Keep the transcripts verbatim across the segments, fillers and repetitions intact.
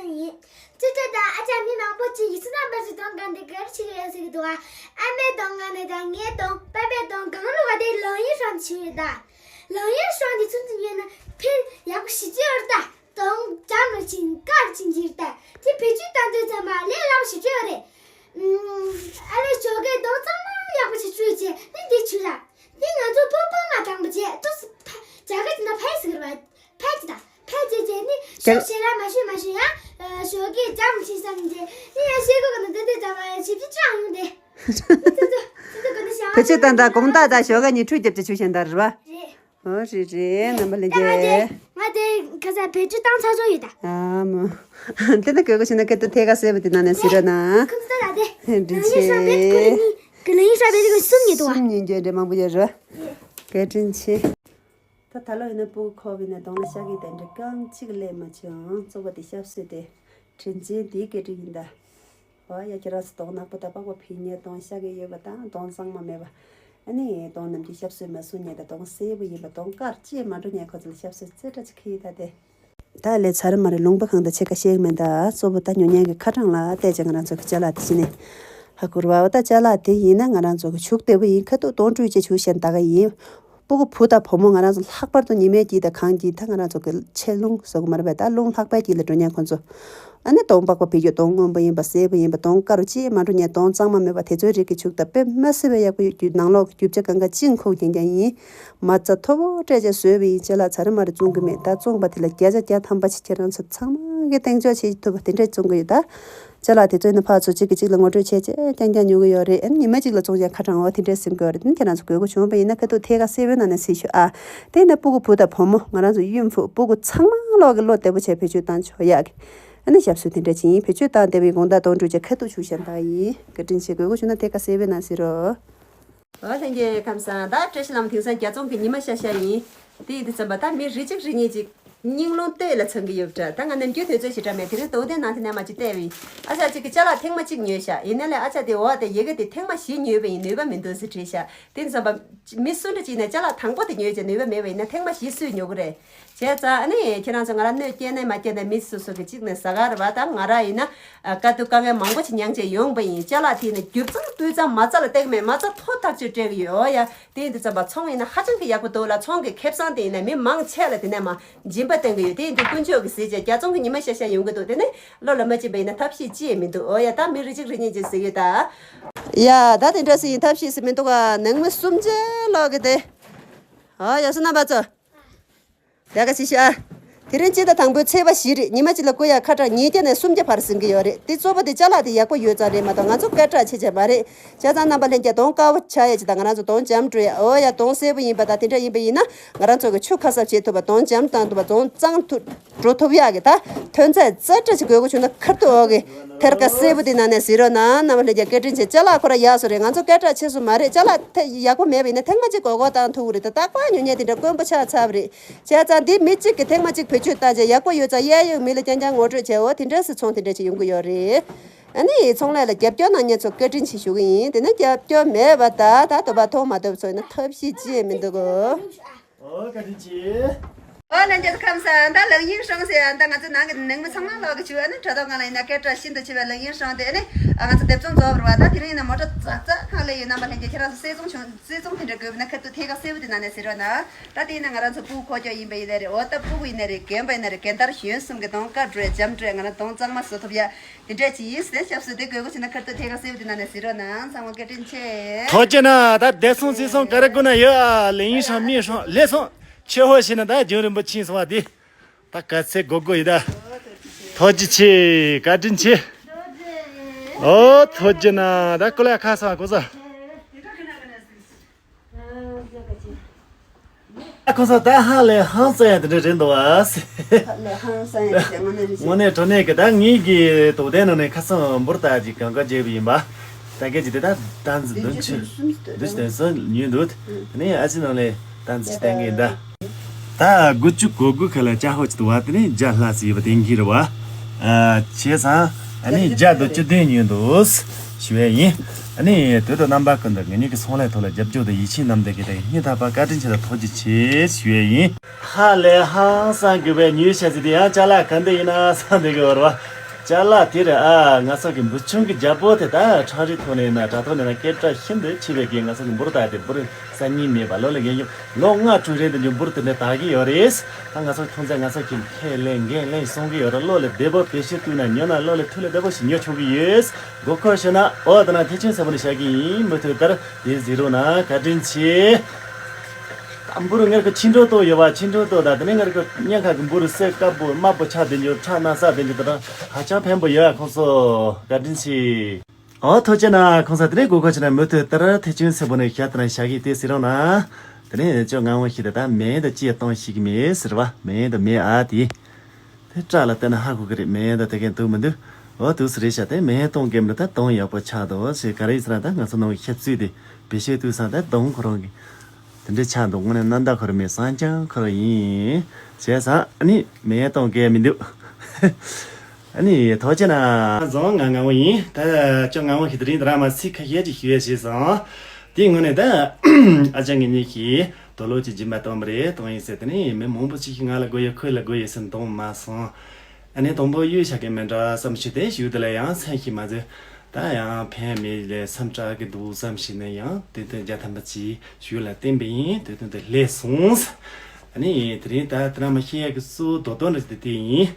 ཡིན། ཅི་སྟེ་ད་ཨ་ཅག་མི་མང་པོ་ཅིག་གིས་སུ་ནང་པ་ཚོའི་གདོང་གང་དེ་ག་རེ་བྱེད་ཀྱི་ཡོད་ཟེར་གྱི་འདུག་ཨ། ཨ་མའི་གདོང་ང་ནས་ད་ངའི་གདོང་པ་པའི་གདོང་གང་ལོག་ག་དེ་ལང་ཡིན་ཧྲང་བྱེད་ཡོད་ད། ལང་ཡིན་ཧྲང་དེ་ཚུན་ཚོད་ཉོས་ན་ཕན་ཡག་པོ་ཞེ་ཅིག་ཡོད་ད། གདོང་འཇམ་རུ་ཕྱིན་དཀར་ཕྱིན་གྱི་རེད་ད། དེ་བེད་སྤྱོད་བཏང་དུས་ཙམ་པ་ལས་སླ་པོ་ཞེ་ཅིག་ཡོད་རེད། ཨ་ལས་ཞོགས་ཀའི་གདོང་གཙང་མ་ཡག་པོ་ཞིག་བཅོས་བྱས་ནི་འདི་བྱུས་ལ། འདི་ང་ཚོ་སྤོ་སྤོ་མ་དྲང་པོ་བྱས་ཏོག་ཙམ་ཕ་རྒྱ་གར་གྱི་ནང་ཕ་ཡི་ཟེར་གི་རེད་བ། ཕ་ཅི་དང་ཕ་ཅི་བྱས་ནི་རྒྱ་ཞོགས་ཞེ་ལ་མ་ཞུས་མ་ཞུས་ཡང་ཞོགས་ཀའི་འཇམ་ཞིག་བསམ་བྱས་ནི་ཡང་ཤེལ་སྒོ་གི་ནང་འདི་འདི་འཇམ་བ་ཡང་ཞིབ་ཅིག་ཅང་ཡོང་དེ། ནི་ཚོ་ཚོ་ཚོ་ཚོ་གི་ནི་ཞང་བེད་སྤྱོད་བཏང་ད་དགོང་དག་དང་ཞོགས་ཀ་གཉིས་ཁྲུས་རྒྱབ་ཅིག་བྱུས་བཞིན་ད་རེད་བ། རེད། ཨོ་རེད་རེད། རྣམ་པ་ལྷན་རྒྱས། ང་དེ་ང་དེ་ག་ས་བེད་སྤྱོད་བཏང་ཚར་ཚར་ཡོད་ད། ཨ་མ། དེ་ན་གོས་གོས་ཤེས་ན་སྐད་དུ་ཐད་ཀ་གསལ་པོ་དེ་ནང་ནས་ཟེར་ར་ན། ཁོང་ཚོ་ད་དེ་འདྲི་ཆེ། གི་ལ་ཡིན་ཤ་བེད་ཀྱི་གསུམ་ཉིད་དུ་བ། གསུམ་ཉིད་འཇོན་འདྲ་མང་པོ་ཡོད་ར། བཀའ་དྲིན་ཆེ། ད་ད་ལོ་ཡིན་ན་སྤུ་གུ་ཁོ་བའི་ནས་གདོང་ལ་ཤ་གི་དེ་འདྲ་རྐང་གཅིག་ལས་མ་བྱུང་། གཙོ་བོ་དེ་ཞབས་སོས་དེ་དྲིན་ཆེན་དེའི་བཀའ་དྲིན་ཡིན་ད། ཨོ་ཡ་ཁྱེད་རང་ཚོ་གདོང་ནག་པོ་དང་པགས་པ་ཕིང་ཉེ་གདོང་ཤ་གི་ཡོད་པ་དང་གདོང་གཙང་མ་མེད་པ། ཨ་ནི་གདོང་ནམ་རྒྱུན་ཞབས་སོས་མ་སོ་ཉེ་དང་གདོང་སེར་པོ་ཡིན་པ་གདོང་དཀར་ཅིག་མ་འགྲོ་ཉེ་ཁོ་ཚོ་ལ་ཞབས་སོས་རྩེ་གྲ་ཅིག་ཁི་ད་དེ། ད་ལས་ཚར་མ་རེད་ལུང་པ་གང་དང་ཕྱེད་ཀ་ཤེས་མེད་ད་གཙོ་བོ་ད་ཉོ་ཉན་གི་ཁ་གྲངས་ལ་བལྟས་ཀྱང་ང་རང་ཚོ་གི་ཅ་ལག་དེ་ཤི་ནས་ཧ་གོ་ར་བ་ད་ཅ་ལག་དེ་ཡིན་ན་ང་རང་ཚོ་གི་ཕྱུག་བདེ་པོ་ཡིན་ཁ་ཐུག་གདོང་བཀྲུས་བྱས་ཕྱུག་གཞན་ད་ག་ཡིན། སྤུ་གུ་བུ་དང་བུ་མོ་ང་རང་ཚོ་ལྷག་པར་དུ་ཉི་མའི་དཀྱིལ་དང་གངས་དཀྱིལ་ད་ང་རང་ཚོ་གི་ཆེ་རླུང་ཟེར་གི་མ་རེད་པས་ད་རླུང་ལྷག་པའི་དཀྱིལ་ལ་འགྲོ་ཉན་ཁོ་ཚོ། ཨ་ནི་གདོང་པགས་པ་བེད་སྤྱོད་གདོང་སྔོན་པོ་ཡིན་པ་སེར་པོ་ཡིན་པ་གདོང་དཀར་རུ་ཅིས་མ་འགྲོ་ཉན་གདོང་གཙང་མ་མེད་པ་དེ་ཚོའི་རིགས་ཀྱི་ཕྱུག་ད་དཔེ་མ་སྲིད་པའི་ཡག་པོ་ཡོད་རྒྱུ་ནང་ལོགས་ཀྱི་རྒྱུ་ཆ་གང་ག་ཅིང་ཁུག་ཀྱང་ཀྱང་ཡིན། མ་རྩ་མཐོ་པོ་སྤྲད་བྱས་བཟོས་པ་ཡིན་ཅ་ལག་ཚ་རེ་མ་རེ་བཙོང་གི་མེད་ད་བཙོང་པ་དེ་ལ་བརྒྱ་ཆ་བརྒྱ་ཐམ་པ་ཞིག་ཁྱེད་རང་ཚོ་ཚང་མ་གི་སྟེང་འཇོག་བྱེད་ཐུབ་པ་དེ་འདྲས་བཙོང་གི་ཡོད་ད། ཅ་ལག་དེ་ཚོ་ནི་ཕར་ཚུར་གཅིག་གིས་གཅིག་ལ་ངོ་སྤྲོད་བྱས་བྱས་རྐྱང་རྐྱང་ཉོ་གི་ཡོད་རེད། ཨ་ནི་ཉི་མ་གཅིག་ལ་བཙོང་བྱས་ཁ་གྲངས་འོ་དེ་འདྲས་ཟིན་དགོས་རེད། ཨ་ནི་ཁྱེད་རང་ཚོ་དགོས་མཁོ་བྱུང་བ་ཡིན་ན་ཁ་ཐུག་ཐད་ཀ་གསལ་པོའི་ནང་ནས་གཟིགས་ཤོག་ཨ། དེ་ནས་སྤུ་གུ་བུ་དང་བུ་མོ་ང་རང་ཚོ་ཡུམ་ཕུག་སྤུ་གུ་ཚང་མ་ལོག་གི་བློ་བདེ་པོ་བྱས་བེད་སྤྱོད་བཏང་ཆོག་ཡག་གི། ཨ་ནི་ཞབས་སུ་དེ་འདྲས་བྱིན་བེད་སྤྱོད་བཏང་བདེ་བའི་དགོང་དག་གདོང་བཀྲུས་བྱས་ཁ་ཐུག་ཆུ་བཞིན་པ་ཡིན། བཀའ་དྲིན་ཆེ། དགོས་མཁོ་བྱུང་ན་ཐད་ཀ་གསལ་པོའི་ནང་གཟིགས་རོགས། ཨོ་ལྷན་རྒྱས་ཁམས་བཟང་། ད་བཀྲ་ཤིས་ལྷ་མོ་དེང་སང་རྒྱ་རྫོང་གི་ཉི་མ་ཤར་ཤར་ཡིན། དེ་ཡིན་དུས་ཙམ་པ་ད་མི་རེ་གཅིག་རེ་གཉིས་ཅིག་སྙིང་རླུང་སྟོད་ལ་འཚང་གི་ཡོད་འདྲ། ད་ང་ནམ་རྒྱུན་དུས་ཚོད་ཞེ་དྲག་མེད། དེ་རིང་དོ་དེ་ནང་དེ་ནས་མ་ཅིག་བལྟས་པ་ཡིན། ཨ་ཅག་ཅིག་གིས་ཅ་ལག་ཐེངས་མ་གཅིག་ཉོས་ཤག་ཡིན་ནའི་ཨ་ཅག་དེ་འོག་དེ་ཡི་གེ་དེ་ཐེངས་མ་བཞི་ཉོས་པ་ཡིན། ནུས་པ་མི་འདུག་ཟེར་བྲིས་ཤག་དེ་ཡིན་དུས་ཙམ་པ་མི་སུ་འདྲ་ཅིག་ནས་ཅ་ལག་དང་པོ་དེ་ཉོས་བྱས་ནུས་པ་མེད་པ་ཡིན་ན་ཐེངས་མ་བཞི་སུས་ཉོ་གི་རེད། བྱས་ཙང་ཨ་ནི་ཁྱེད་རང་ཚོ་ང་རང་གནོད་སྐྱེལ་ནས་མ་སྐྱེལ་ནས་མི་སོ་སོ་གི་གཅིག་ནས་ཟ་ག་རེད་བ། ད་ང་རང་ཡིན་ན་དཀའ་སྡུག་དཀའ་ངལ་མང་པོ་ཞིག་མྱངས་བྱས་ཡོང་པ་ཡིན། ཅ་ལག་དེ་ནི་རྒྱུ་གཙང་སྤུས་གཙང་མ་རྩ་ལ་བལྟ་གི་མེད། མ་རྩ་མཐོ་ཐག་ཆོད་སྤྲད་གི་ཡོད། ཨོ་ཡ་དེ་ཡིན་དུས་ཙམ་པ་ཚོང་ཡིན་ན་ཧ་ཅང་གི་ཡག་པོ་འདུག་ལ། ཚོང་གི་ཁེ་བཟང་དེ་ཡིན་ན་མི་མང་ཆེ་ལ་དེ་ནས་མ་སྦྱིན་པ་བཏང་གི་ཡོད། དེ་ཡིན་དུས་དཀོན་མཆོག་གི་གཟི་བྱས་རྒྱ་ཚོང་གི་ཉི་མ་ཤར་ཤར་ཡོང་གི་འདུག་དེ་ནི་བློ་ལ་མ་སྦྱིན་པ་ཡིན་ན་ཐབས་ཤེས་ཅི་ཡང་མི་འདུག་ཨོ་ཡ་ད་མི་རེ་གཅིག་རེ་གཉིས་ཅིག་ཟེར་གི་ད། ཡ་ད་དེ་འདྲ་ཟེར་ཡིན་ཐབས་ཤེས་ཟེར་མི་འདུག་ག་ནང་མི་གསུམ་ཆའི་ལོག་གི་དེ། ཨོ་ཡ་སོ་རྣམ་པ་ཚོ། ཡ་ག་སི་ཤ། དེ་རིང་སྤྱི་ཟླ་དང་པོའི་ཚེས་པ་བཞི་རེད། ཉི་མ་གཅིག་ལ་བསྐུར་ཡ་ཁ་གྲངས་ཉིས་བརྒྱ་ནས་སུམ་བརྒྱ་བར་ཟིན་གྱི་ཡོད་རེད། དེ་གཙོ་བོ་དེ་ཅ་ལག་དེ་ཡག་པོ་ཡོད་ཙང་རེད་མ་གཏོགས་ང་ཚོ་སྐད་གྲགས་ཆེ་ཆེ་མ་རེད། བྱས་ཙང་རྣམ་པ་ལྷན་རྒྱས་གདོང་དཀར་པོ་ཆགས་ཡ་ཅིག་དང་ང་རང་ཚོ་གདོང་འཇམ་འགྲོ་ཡ་ཨོ་ཡ་གདོང་སེར་པོ་ཡིན་པ་དང་དེ་འདྲ་ཡིན་པ་ཡིན་ན་ང་རང་ཚོ་གི་ཆུ་ཁ་གསབ་བྱེད་ཐུབ་པ་གདོང་འཇམ་བཏང་ཐུབ་པ་གདོང་གཙང་ཐུབ་འགྲོ་ཐུབ་ཡག་གི་ད་ཐོན་རྫས་རྩ་འདྲ་ཞིག་དགོས་མཁོ་བྱུང་ན་ཁ་ཐུག་འོག་གི་ཐད་ཀ་སེར་པོ་དེ་ནང་ནས་གཟིགས་རོགས་གནང་། རྣམ་པ་ལྷན་རྒྱས་བཀའ་དྲིན་ཆེ། ཅ་ལག་ཁོ་ར་ཡག་སོ་རེད། ང་ཚོ་སྐད་གྲགས་ཆེ་སོ་མ་རེད། ཅ་ལག་ཐད་ཡག་པོ་མེད་པ་ཡིན་ན་ཐེངས་མ་གཅིག་སྒོར་སྒོར་བཏང་ཐུབ་ཀྱི་རེད། ད་རྟག་པར་ཉོ་མཁན་དེ་འདྲ་དཀོན་པོ་ཆགས་ཚར་བ་རེད། བྱས་ཙང་འདི་མི་གཅིག་གིས་ཐེངས་མ་གཅིག་བེད་སྤྱོད་བཏང་རྗེས་ཡག་པོ་ཡོད་ཙང་གཡས་གཡོན་མི་ལ་རྐྱང་རྐྱང་ངོ་སྤྲོད་བྱས་འོ་དེ་འདྲ་སེ་ཚོང་དེ་འདྲ་ཅིག་ཡོང་གི་ཡོད་རེད། ཨ་ནི་ཚོང་ལས་ལ་རྒྱབ་སྐྱོར་གནང་མཁན་ཚོ་བཀའ་དྲིན་ཆེ་ཞུ་གི་ཡིན། དེ་ནས་རྒྱབ་སྐྱོར་མེད་པ་ད་ད་དོ་བ་མཐོང་མ་ཐུབ་ཚོ་ཡིན་ན་ཐབས་ཤེས་ཅི་ཡང་མི་འདུག་གོ། ཨོ་བཀའ་དྲིན་ཆེ། ཨོ་ལྷན་རྒྱས་ཁམས་བཟང་། ད་ལག་གཡེམ་སྲང་ཟེར་ཡ་ད་ང་ཚོ་ནང་གི་ནང་མི་ཚང་མ་ལོག་གི་བྱུས་ཨ་ནི་དྲ་ཐོག་སྒང་ལ་ཡིན་ན་སྐད་གྲགས་ཤིན་ཏུ་ཆེ་བའི་ལག་གཡེམ་སྲང་དེ་ཨ་ནི་ང་ཚོ་སྡེབ་ཚོང་རྫོགས་པ་རེད་བ། ད་དེ་རིང་ཡིན་ན་མོ་ཊ་ཙག་ཙག་ཁང་ལས་ཡོད། རྣམ་པ་ལྷན་རྒྱས་ཁྱེད་རང་ཚོ་གསེར་བཙོང་བྱུང་། གསེར་བཙོང་དེ་འདྲ་དགོས་པ་ན་ཁ་ཐུག་ཐད་ཀ་གསལ་པོ་དེ་ནང་ནས་ཟེར་རོགས་གནང་། ད་དེ་ཡིན་ན་ང་རང་ཚོ་སྤུ་གུ་འཁོར་སྐྱོད་ཡིན་པ་ཡིན་ནའི་རེད། འོ་ད་སྤུ་གུ་ཡིན་ནའི་རེད། རྒན་པ་ཡིན་ནའི་རེད། རྒན་དར་གཞོན་གསུམ་གི་གདོང་དཀར་འགྲོ་ཡ་འཇམ་འགྲོ་ཡ་ང་རང་གདོང་གཙང་མ་བཟོ་ཐུབ་ཡ་དེ་འདྲ་ཅིག་ཡིན་ཟེར། ཞབས་སུ་དེ་དགོས་མཁོ་བྱུང་ན་ཁ་ཐུག་ཐད་ཀ་གསལ་པོ་དེ་ནང་ནས་ཟེར་རོགས་གནང་། ཚང་མ་བཀའ་དྲིན་ཆེ། ཐུགས་རྗེ་གནང་། ད་བདེ་སོང་གཟི་སོང་ག་རེ་དགོས་ན་ཡོད་ཨ། ལེགས་ཡིན་སྲང་མི་སྲང་ལེགས་སོང་ཆེ་ཧོ་ཞེ་ན་ད་རྒྱུན་རིང་པོ་ཕྱིན་སོང་བ་དེ། ད་ག་ཚད་དགོས་དགོས་ཡིན་ད། ཐུགས་རྗེ་ཆེ། བཀའ་དྲིན་ཆེ། ཨོ་ཐུགས་རྗེ་གནང་། ད་ཀུ་ལེ་ཁ་སང་ཀུ་ས། ཨ་ཁོ་ས་ད་ཧ་ལས་ཧང་སང་ཡ་དེ་འདྲ་རེད་འདུག་བ། ཧ་ལས་ཧང་སང་ཡ་དེ་དངོས་གནས་རེད། དངོས་གནས་དྲང་གནས་ཀྱི་ད་ངེད་ཀྱི་དོ་དན་ནང་ནས་ཁ་སང་འབུར་ད་ཅིག་གང་ག་བརྗེས་པ་ཡིན་པ། ད་གལ་ཅིག་དེ་ད་ཏན་ཙི་བདུན་ཅུ་བདུན་ཅུ་དོན་གསུམ་ཉོས་འདུག་དེ་ནས་ཨ་ཅེ་ནང་ལས་ཏན་ཙི་ཅིག་བསྟན་གི་ཡིན་ད། ད་དགུ་བཅུ་གོ་དགུ་ཁ་ལ་ཅ་ཧོ་ཅི་འདུག་བ། དེ་ནས་བརྒྱ་ལྷག་ཙམ་ཡོད་པ་དེ་འགི་རེད་བ། ཨ་བྱས་ཙང་ཨ་ནི་བརྒྱ་དང་བཅུ་བདུན་ཉོས་འདུག་ཞུ་ཡས་ཡིན། ཨ་ནི་དུས་དང་རྣམ་པ་ཀུན་ཏུ་ངེད་གཉིས་ཀྱི་ཚོང་ལས་ཐོག་ལ་རྒྱབ་སྐྱོར་དང་ཡིད་ཆེས་གནང་བསྡད་མཁན་དེ་སྙིང་ཐག་པ་བཀའ་དྲིན་ཆེ་དང་ཐུགས་རྗེ་ཆེ་ཞུ་ཡས་ཡིན། ཧ་ལས་ཧང་སང་དགོས་པའི་ཉུལ་བྱ་ཟིག་དེ་ཡང་ཅ་ལག་ག་འདི་ཡིན་ན་བསམ་བསྡད་ཀྱི་ཡོད་རེད་བ། ཅ་ལག་དེ་རེད་ཨ། ང་ཚོ་གི་འབུར་ཆུང་གི་རྒྱལ་པོ་དེ་ད་ཁྲག་རིས་ཐོག་ནས་ཡིན་ན་དྲ་ཐོག་ནས་ཡིན་ན་སྐད་གྲགས་ཤིན་ཏུ་ཆེ་བའི་གི་ང་ཚོ་གི་འབུར་དག་དེ་འབུར་སང་ཉིན་མེད་པ་ལོ་ལ་རྒན་ཡོད་ལོ་ལྔ་དྲུག་རེད་དེ་འབུར་དེ་འདྲ་དག་གི་ཡོད་རེད། ད་ང་ཚོ་ཁྱོད་ཚོ་ང་ཚོ་གི་ཁས་ལེན་འགན་ལེན་གསུང་གི་ཡོད་རེད། བློ་ལ་བདེ་པོ་བེད་སྤྱོད་བཏང་ན་ཉོ་ན་བློ་ལ་ཐུགས་ལ་བདེ་པོ་ཞིག་ཉོ་ཆོག་གི་ཡོད། མགོ་སྐོར་ཤོད་ན་འོ་ད་ན་ཐེག་ཆེན་ཟེར་བ་ནས་བཞག་གི་ཡིན། མུ་མཐུད་ལྟར་དེ་གཟིགས་རོགས་གནང་། བཀའ་དྲིན་ཆེ། ད་འབུར་ངར་གི་ཆིན་འགྲོ་ཏོ་ཡོད་བ། ཆིན་འགྲོ་ཏོ་ད་དེ་ནས་ངར་གི་ཉག་ཁ་གི་འབུར་སེ་དཀར་པོ་དམར་པོ་ཆགས་བསྡད་འཇོག་ཁྲག་ན་ས་བསྡད་འཇོག་ད་ཧ་ཅང་ཕན་པོ་ཡོད་ཨ། ཁོང་ཚོ་བཀའ་དྲིན་ཆེ། ཨོ་ཐུགས་རྗེ་གནང་། ཁོང་ཚོ་དེ་ནས་མགོ་སྐོར་ཕྱིན་ན་མུ་མཐུད་ལྟར་ཐེག་ཆེན་ཟེར་བ་ནས་བཞག་ད་ན་བཞག་གི་དེ་གཟིགས་རོགས་གནང་། དེ་ནས་ཅོ་ང་བོ་ཞིག་ད་མེད་ད་ཅི་གཏོང་ཤེས་ཀྱི་མེད་ཟེར་བ། མེད་ད་མེད་ཨ་དེ། དེ་སྐྲ་ལ་བལྟས་ན་ཧ་གོ་གི་རེད། མེད་ད་དེ་གན་འདུག་མི་འདུག་ཨོ་འདུག་སེ་རེད་ཤག་དེ་མེད་གཏོང་གི་མི་འདུག་ད་གཏོང་ཡག་པོ་ཆགས་འདུག་ཟེར། ག་རེ་ཡིན་ཟེར་ན་ད་ང་ཚོ་ནང་གི་ཤ་བཙོས་དེ་བེད་སྤྱོད་བཏང་སང་ད་གདོང་ཁོ་རང་གི་དེ་འདྲས་ཆགས་འདུག་དངོས་གནས་གནམ་བདག་ཁོ་རང་མེད་སང་ཅང་ཁོ་རང་ཡིན་བྱས་ཙང་ཨ་ནི་མེད་གཏོང་གི་མི་འདུག་ཨ་ནི་ཐུགས་རྗེ་གནང་། བཟང་ང་ང་བོ་ཡིན། ད་ཅོ་ང་བོ་ཞིག་དེ་རིང་ད་ར་མ་ཚིག་ཁ་ཤས་ཅིག་ཞུ་ཡས་བྱས་སོང་། དེའི་ངོས་ནས་ད་ཨ་ཅག་ངེད་གཉིས་ཀྱིས་དོ་ལོ་ཅིག་སྦྱིན་པ་གཏོང་བ་རེད། གཏོང་ཡིན་ཟེར་དེ་ནས་མི་མང་པོ་ཅིག་གིས་ང་ལ་དགོས་ཡོད་ཁོས་ལ་དགོས་ཡོད་ཟེར་གཏོང་མ་སོང་། ཨ་ནི་དང་པོ་གཡུལ་བཞག་གི་མི་འདྲ་བསམ་ཞུ་དེ་ཞུ་དེ་ལ་ཡང་སེམས་ཤིག་མ་བཟོད། ད་ཡང་ཕན་མེད་ལས་སེམས་སྐྲག་གི་འདུག་བསམ་ཞིག་ནས་ཡང་དེ་དོན་བརྒྱ་ཐམ་པ་ཅིག་ཞུ་ལ་བསྟན་པ་ཡིན། དེ་དོན་དེ་ལས་སོང་། ཨ་ནི་དེ་རིང་ད་དེ་ར་མ་ཤེས་ཡ་གི་སུ་དོ་དོན་རེད་དེ་དེ་ཡིན།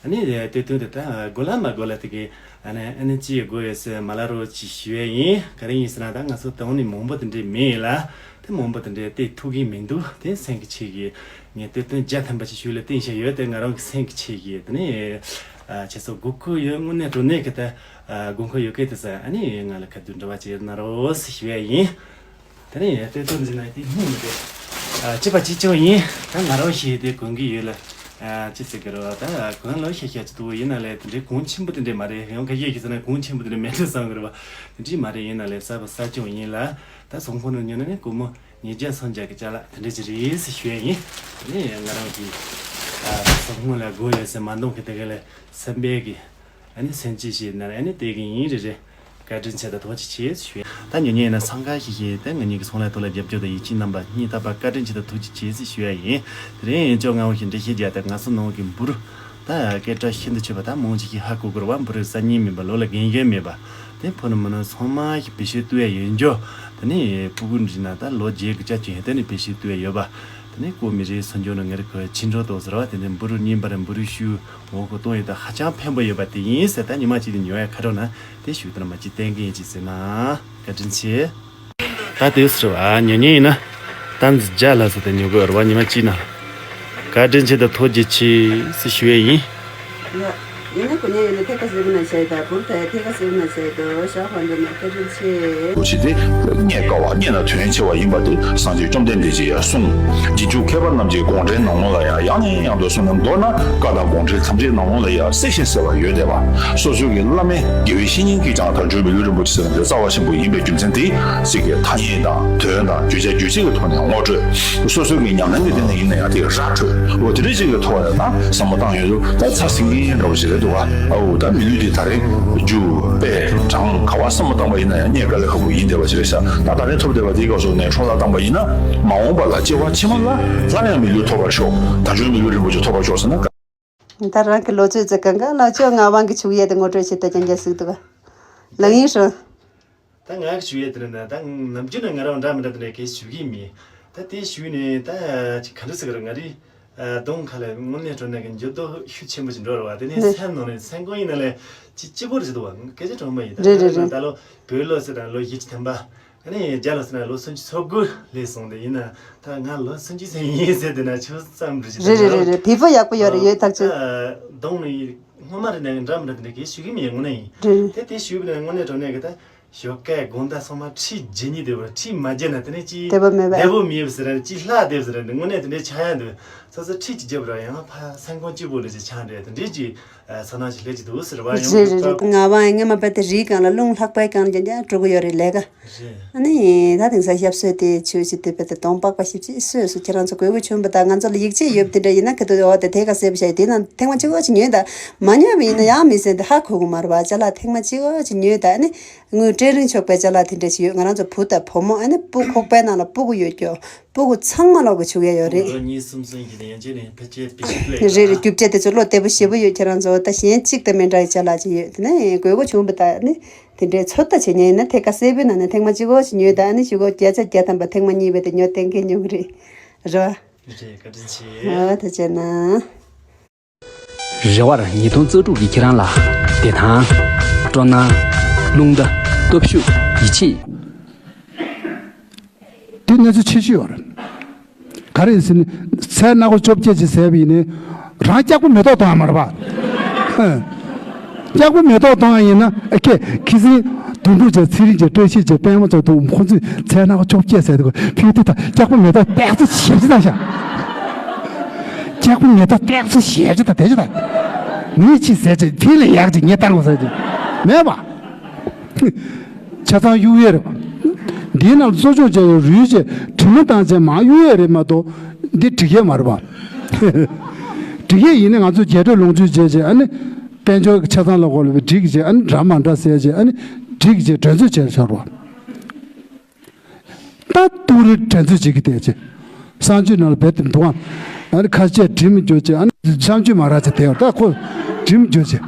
ཨ་ནི་དེ་དོན་དེ་ད་དགོས་ལ་མ་དགོས་ལ་དེ་གི་ཨ་ནི་ཨ་ནི་ཅི་ཡི་དགོས་ཡོད་ཟེར་མ་ལ་རོ་ཅི་ཞུ་ཡ་ཡིན། ག་རེ་ཡིན་ཟེར་ན་ད་ང་ཚོ་དོན་ནི་མང་པོ་དེ་འདྲས་མེད་ལ། དེ་མང་པོ་དེ་འདྲས་དེ་ཐུག་གི་མི་འདུག་དེ་སེམས་ཀྱི་ཆེད་ཀྱི་ངས་དེ་དོན་བརྒྱ་ཐམ་པ་ཅིག་ཞུ་ལ་བསྟན་བཞག་ཡོད། དེ་ང་རང་གི་སེམས་ཀྱི་ཆེད་ཀྱི་དེ་ནི་ཨ་ཁྱེད་ཚོ་དགོས་མཁོ་ཡོད་དངོས་གནས་དྲང་གནས་ཀྱི་ད་དགོས་མཁོ་ཡོད་སྐད་དེ་ཟེར་ཨ་ནི་ང་ལ་ག་དུས་འདྲི་བ་ཅིག་ཡོད་ན་རོ་ཟེར་ཞུ་ཡ་ཡིན། དེ་ནས་ལྟོས་དོན་འཛིན་ན་དེ་སྙིང་མི་དེ། ཅི་པ་ཅི་ཅང་ཡིན། ད་ང་རང་ཤེས་དེ་གོན་གི་ཡོད་ལ། ཅི་ཟེར་གི་རོ་ད་གོན་ལོ་ཤེས་ཤེས་ཅི་འདུག་ཡིན་ན་ལས་དེ་འདྲའི་གོང་ཆེན་པོ་དེ་འདྲའི་མ་རེད། ཡང་ཁ་ཤས་ཀྱིས་ཟེར་ན་གོང་ཆེན་པོ་དེ་འདྲའི་མེད་འགྲོ་བསམ་གི་རེད་བ། དེ་འདྲའི་མ་རེད། ཡིན་ན་ལས་གསར་པ་གསར་སྐྱོང་ཡིན་ལ། ད་ཚོང་ཁང་ནང་ཉོ་ན་ནི་སྒོར་མོ་ཉིས་བརྒྱ་སུམ་བརྒྱ་གི་ཅ་ལག་དེ་འདྲ་ཅིག་རེད་ཟེར་ཞུ་ཡ་ཡིན། དེ་ནས་ང་རང་གི་ཚོང་ཁང་ལ་སྒོ་ཡོད་ཟེར་མ་འདོང་གི་དེ་ག་ལས་སེམས་པའི་གི་ཨ་ནི་སེམས་ཅན་ཞིག་ན་ཨ་ནི་དེ་གི་ཡིན་རེ་རེ། བཀའ་དྲིན་ཆེ་དང་ཐུགས་རྗེ་ཆེ་ཞུ། ད་ཉོ་ཉོ་ཡིན་ན་འཚང་ཁ་ཤིག་ཤིག་དེ་ང་གཉིས་ཀྱི་ཚོང་ལས་ཐོག་ལ་རྒྱབ་སྐྱོར་དང་ཡིད་ཆེས་གནང་པ་སྙིང་ཐག་པ་བཀའ་དྲིན་ཆེ་དང་ཐུགས་རྗེ་ཆེ་ཞུ་ཡ་ཡིན། དེ་རིང་ཅོ་ང་བོ་ཞིག་འདྲི་ཤེས་རྒྱ་དང་ང་ཚོ་ནང་གི་འབུར་ད་སྐད་གྲགས་ཤིན་ཏུ་ཆེ་བ་ད་མང་ཆེ་ཤིག་ཧ་གོ་གི་རེད་བ། འབུར་གསར་རྙིང་མིན་པ་ལོ་ལ་རྒན་གཞོན་མེད་པ། དེ་ཕོ་ནུ་མོ་ནུ་ཚང་མ་ཞིག་བེད་སྤྱོད་བཏང་ཡ་ཡོད་འཇོ། དེ་ནས་ཕྲུ་གུ་འདྲི་ན་ད་ལོ་བརྒྱད་དགུ་བཅུ་ཅན་དེ་ནས་བེད་སྤྱོད་བཏང་ཡ་ཡོད་པ། དེ་ནས་ཀོ་མི་རེ་སུན་འཇོག་ནི་ངེར་ཁོ་ཆིན་འགྲོ་ཏོ་ཟེར་བ་དེ་ནས་འབུར་རྙིང་པ་རེད། འབུར་ཤུ་འོ་ཁོ་གཏོང་ཡོད་ད་ཧ་ཅང་ཕན་པོ་ཡོད་པ་དེ་ཡིན་ཟེར། ད་ཉི་མ་གཅིག་དེ་ཉོ་ཡ་ཁ་རོག་ན་དེ་ཞུ་དེ་ན་མ་གཅིག་བསྟན་གི་ཡིན་གཅིག་ཟེར་ན། བཀའ་དྲིན་ཆེ། ད་དེ་ཟེར་བ་ཉོ་ཉོ་ཡིན་ན་ད་འཛི་རྒྱ་ལ་ཟེར་དེ་ཉོ་དགོས་རེད་བ། ཉི་མ་གཅིག་ན་བཀའ་དྲིན་ཆེ་དང་ཐུགས་རྗེ་ཆེ་ཟེར་ཞུ་ཡས་ཡིན། ཡིན་ན་གོ་ཉན་ཡོད་ན་ཐད་ཀ་སེ་བུ་ན་བྱས་ད་བུར་ད་ཐད་ཀ་སེ་བུ་ན་བྱས་དོ་ཤ་ཧོན་དུ་ན་བཀའ་དྲིན་ཆེ། ཞེས་ཏེ། རྙེད་དཀའ་བ་རྙེད་ན་དོན་ཆེ་བ་ཡིན་པ་དེ་སངས་རྒྱས་བཅོམ་ལྡན་འདས་ཀྱིས་ཡང་གསུངས། རྗེས་འཇུག་མཁས་པ་རྣམས་ཀྱིས་དགོངས་འགྲེལ་ནང་ལོགས་ལ་ཡང་ཡང་ནས་ཡང་དུ་གསུངས་ནས། མདོར་ན་བཀའ་དང་དགོངས་འགྲེལ་ཐམས་ཅད་ནང་ལོགས་ལ་ཡང་གསལ་ཞིང་གསལ་བར་ཡོད་བསྡད་པ། སོ་སོ་གི་བླ་མས་དགེ་བའི་བཤེས་གཉེན་གྱིས་ཀྱང་དལ་འབྱོར་མི་ལུས་རིན་པོ་ཆེ་ཟེར་བ་དེ་རྩ་བ་ཆེན་པོ་ཡིན་པའི་རྒྱུ་མཚན་དེ་གཅིག་གི་ཐ་སྙད་དང་དོན་དང་བརྗོད་བྱ་རྒྱུད་ཚིག་གི་ཐོག་ནས་ངོ་སྤྲོད། སོ་སོ་གི་ཉམས་ལེན་གྱི་སྟེང་ནས་ཡིན་ན་ཡང་དེ་ར་འཕྲོད། འོ་དེ་འདྲ་ཅིག་གི་ཐོག་ནས་ད་བསམ་བློ་བཏང་ཡོད་དུས་ད་ཚ་སིང་གིན་འདྲ་བོ་ཞིག་རེད་འདུག་བ། ཨའུ་ད་མི་ལུས་འདི་ད་རེས་རྒྱུ་དཔེ་གྲངས་ག་བ་བསམ་བློ་བཏང་པ་ཡིན་ན་ཡང་རྙེད་དཀའ་ལས་ཁག་པོ་ཡིན་བསྡད་པ་ཞིག་རེད་ཤག་ད་ད་རེས་ཐོབ་བསྡད་པ་དེའི་སྐབས་སུ་ནས་འཕྲོ་བརླག་བཏང་པ་ཡིན་ན་མ་འོངས་པ་ལ་སྐྱེ་བ་ཕྱི་མ་ལ་སླར་ཡང་མི་ལུས་ཐོབ་པར་ཤོག་དལ་འབྱོར་མི་ལུས་རིན་པོ་ཆེ་ཐོབ་པར་ཤོག་ཟེར་ན། ད་རང་གི་ལོ་ཚོད་ཙི་གང་ག་ལ་ཅོ་ང་དབང་གི་ཆུག་ཡས་དེ་ངོ་སྤྲོད་བྱེད་དུ་ཀྱང་རྒྱ་ཟིག་འདུག་ག་ལ་ཡིན་ཧྲང་། ད་ང་ཞུ་ཡས་དེ་ནི་ད་ནམ་རྒྱུན་ནས་ང་རང་འདྲ་མི་འདྲ་དེ་འདྲ་གས་ཞུ་གི་མེད། ད་དེ་ཞུས་ནས་ད་ཅིག་ག་འདྲ་ཟེར་གི་རེད། ང་རི་གདོང་ཁ་ལ་དངོས་གནས་དྲང་གནས་ཀྱི་འགྱུར་ལྡོག་ཤུགས་ཆེན་པོ་ཞིག་འགྲོ་རེད་བ། དེ་ནས་ནས་སེམས་ནང་ནས་སེམས་ཁོང་ཡིན་ན་ལས་ཅི་ཅི་པོ་རེད་འདུག་བ། སྐད་ཆ་དྲང་མོ་ཡིན། ད་རེད་རེད་རེད། ད་ལོ་བོད་ལོ་ཟེར་དང་ལོ་བཞི་བཅུ་ཐམ་པ། ཨ་ནི་རྒྱ་ལོ་ཟེར་ན་ལོ་སུམ་ཅུ་སོ་དགུ་ལས་སོང་སྟེ་ཡིན་ན་ད་ང་ལོ་སུམ་ཅུ་ཚན་ཡིན་ཟེར་དེ་ན་ཆོ་ཙམ་རེད་ཅི། རེད་རེད་རེད་རེད། བི་ཕོ་ཡག་པོ་ཡོད་རེད། ཡོད་ཐག་ཆོད། གདོང་ནས་སྔོན་མ་རེད་ན་འདྲ་མི་འདྲ་དེ་འདྲ་གས་ཞུ་གི་མེད་དངོས་གནས་ཡིན། རེད་རེད། དེ་དེ་ཞུས་པ་ན་དངོས་གནས་དྲང་གནས་ཀྱི་ད། ཞོགས་ཀས་དགོང་དག་སོང་མ་ཁྲིད་རྗེས་ཉིད་བསྡད་པར་ཁྲིད་མ་རྗེས་ན་དེ་ནས་ཅི་བདེ་པོ་མེད་པས། བདེ་པོ་མེད་པ་ཟེར་ར་ཅི་ལྷག་བསྡད་པ་ཟེར་ར་དངོས་གནས་དེ་འདྲའི་ཆགས་ཡ་འདུག་ཚ་ཚ་ཁྲིད་ཀྱི་རྒྱབ་ར་ཡང་ཕ་སེམས་ཁོང་སྐྱིད་པོ་ལས་ཀྱི་ཆང་རེད་དེ་འདྲས་ཀྱི་ཚ་ན་ཞིག་ལས་ཀྱི་འདུག་ཟེར་བ་ཡང་རེད་རེད་རེད། ང་བ་ཡང་ངས་མ་པ་དེ་རིའི་སྒང་ལ་རླུང་ལྷགས་པའི་སྒང་ལ་རྒྱ་རྒྱ་འགྲོ་གི་ཡོད་རེད་ལས་ཀ། རེད། ཨ་ནི་ད་དེང་སང་ཞབས་སོས་ཏེ་ཆུ་ཞིག་དེ་པ་དེ་གདོང་པགས་པ་ཞིབ་ཅིག་སོས་སུ་ཁྱེད་རང་ཚོ་དགོས་དགོས་བྱུང་བ་དང་ང་ཚོ་ལ་ཡིག་ཆས་ཡོད་པ་དེ་འདྲ་ཡིན་ན་ག་དུས་འོ་དེ་དེ་ག་ཟེར་བ་ཤ་ཡི་དེ་ན་ཐེངས་མ་གཅིག་འོ་ཅིག་ཉོས་ད་མ་ཉོས་པ་ཡིན་ན་ཡང་མི་ཟེར་ཏེ་ཧ་གོ་གི་མ་རེད་བ། ཅ་ལག་ཐེངས་མ་གཅིག་འོ་ཅིག་ཉོས་ད་ཨ་ནི་དངུལ་སྤྲད་རིན་ཆོག་པའི་ཅ་ལག་དེ་འདྲ་ཞིག་ཡོད། ང་རང་ཚོ་བུ་དང་བུ་མོ་ཨ་ནི་སྤུ་ཁོག་པའི་ནང་ལ་སྤུ་གུ་ཡོད་ཀྱོ་སྤུ་གུ་ཚང་མ་ལོག་གི་ཆུ་ག་ཡོད་རེད། ལོ་གཉིས་གསུམ་གསུམ་གྱི་ནས་ཡང་ཅི་ནས་ཕལ་ཆེར་བེ་ཤིག་ལས་རེད་རེད། རྒྱུ་ཆ་དེ་ཚོ་བློ་བདེ་པོ་ཞེ་པོ་ཡོད་ཁྱེད་རང་ཚོ་ད་གཞན་གཅིག་དང་མི་འདྲ་བའི་ཅ་ལག་ཅིག་ཡོད་དེ་ནས་དགོས་མཁོ་བྱུང་བ་ད་ནི། དེ་འདྲའི་ཚོད་ལྟ་བྱེད་མཁན་ཡིན་ན་ཐད་ཀ་གསལ་པོའི་ནང་ནས་ཐེངས་མ་གཅིག་འོ་ཞིག་ཉོས་ད་ཨ་ནི་གཞུག་གུ་བརྒྱ་ཆ་བརྒྱ་ཐམ་པ་ཐེངས་མ་གཉིས་པའི་དེ་ཉོ་གཏན་འཁེལ་ཉོ་གི་རེད། རེད་བ། རེད་བཀའ་དྲིན་ཆེ། ཨ་ཐུགས་རྗེ་གནང་། རེ་བར་ཉིས་སྟོང་རྩ་དྲུག་གི་ཁྱེད་རང་ལ་བདེ་ཐང་། སྤྲོ་སྣང་། རླུང་རྟ། སྟོབས་ཤུགས། ཡིད་ཆེས། དེ་གནས་ཚུལ་ཆེ་ཤོས་ཡོད་རེད། ག་རེ་ཟེར་ན་ཚལ་སྣ་སྒོ་བཅོ་བརྒྱད་ཅིག་ཟས་པ་ཡིན་ནའི་རང་སྐྱག་པ་མེ་ཏོག་བཏང་ཡ་མ་རེད་པ། སྐྱག་པ་མེ་ཏོག་བཏང་ཡ་ཡིན་ན་ཨ་ཁེ་ཁི་སིང་དོན་གྲུབ་ཅིག་ཚེ་རིང་ཅིག་བཀྲ་ཤིས་ཅིག་པད་མ་ཚོ་དུ་ཁོ་ཚོས་ཚལ་སྣ་སྒོ་བཅོ་བརྒྱད་ཟས་དུས་ཕི་དེ་དང་སྐྱག་པ་མེ་ཏོག་སྟེགས་ཚོ་ཞེ་ཅིག་བཏང་ཤག་སྐྱག་པ་མེ་ཏོག་སྟེགས་ཚོ་ཞེ་ཅིག་དང་དེ་ཅིག་དང་། ངས་ཅིག་ཟས་ཅིག་དེ་ལས་ཡག་ཅིག་ངས་བཏང་དགོས་ཟེར་ཅིག་མེད་པ། ཆ་ཚང་གཡུག་ཡས་རེད་པ། འདིའི་ནང་གསོ་སྐྱོང་བྱས་ཡོད་རུལ་བྱས་དྲི་མ་བཏང་བྱས་མར་གཡུག་ཡས་རེད་མ་གཏོགས་འདི་འགྲིག་ཡས་མ་རེད་པ། འགྲིག་ཡས་ཡིན་ན་ང་ཚོ་རྒྱས་སྤྲོས་ལོངས་སྤྱོད་བྱས་བྱས་ཨ་ནི་དཔལ་འབྱོར་གྱི་ཆ་ཚང་ལ་གོ་ལ་བའི་འགྲིག་བྱས་ཨ་ནི་འདྲ་མ་འདྲ་ཟེར་བྱས་ཨ་ནི་འགྲིག་བྱས་འགྲན་རྩོད་བྱས་ཆོག་རེད་པ། ད་ཏུ་རེ་དྲན་ཚོད་བྱེད་ཀྱི་བསྡད་ཅེ། གསང་སྤྱོད་ནང་ལ་བེད་དེ་འདུག་ཨ། ཨ་ནི་ཁ་ཤས་འགྲིམ་འཇོག་ཅེ་ཨ་ནི་གསང་སྤྱོད་མ་རག་ཅེ་དེ་ཡོད་ད་ཁོ་འགྲིམ་འཇོག་ཅེ།